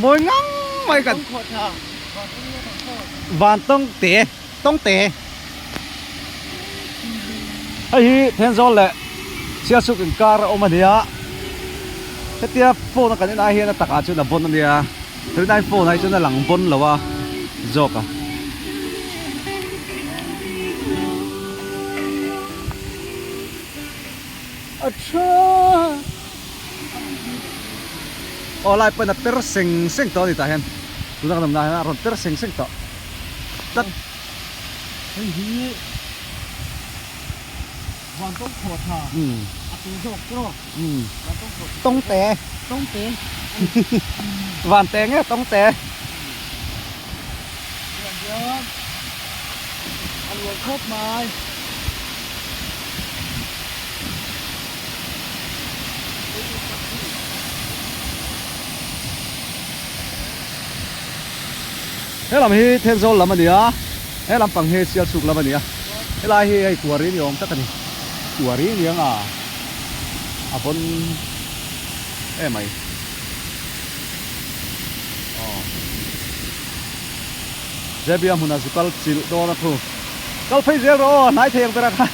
Mawi ngang mai kan Van tawng te tawng te Hei hi Thenzawl leh Sialsuk inkar a awm a nia. Hetia phone a kan en ai hian a takah chuan a bawn a nia. Tunlai phone ah hi chuan a lang bawn lo a zawk a. A tha Aw lai pawn a per seng seng tawh a ni tah hian tuna kan awm lai hian a rawn per seng seng tawh tlat. Hei hi Vantawng khawh tha a te zawk tawk. Tawng te. Tawng te. Van te nge tawng te. Tiang hian a luan khawp mai. He lam hi Thenzawl lam a ni a, he lampang hi Sialsuk lam a ni a, helai hi hei kuari ni awm tak a ni, kuari ni ang a. A vawn em mai aw Zebia hmunah zu kal chilh dawn a thu kal phei zel rawh aw a hnai thei ang ber a kha.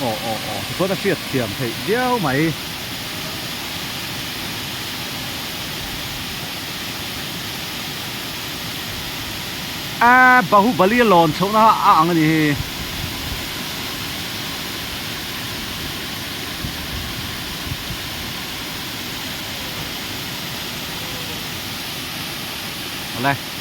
Aw aw aw tichuan a hriat thiam theih viau mai. A Bahubali a lawn chhohna a ang a ni hi. Awle.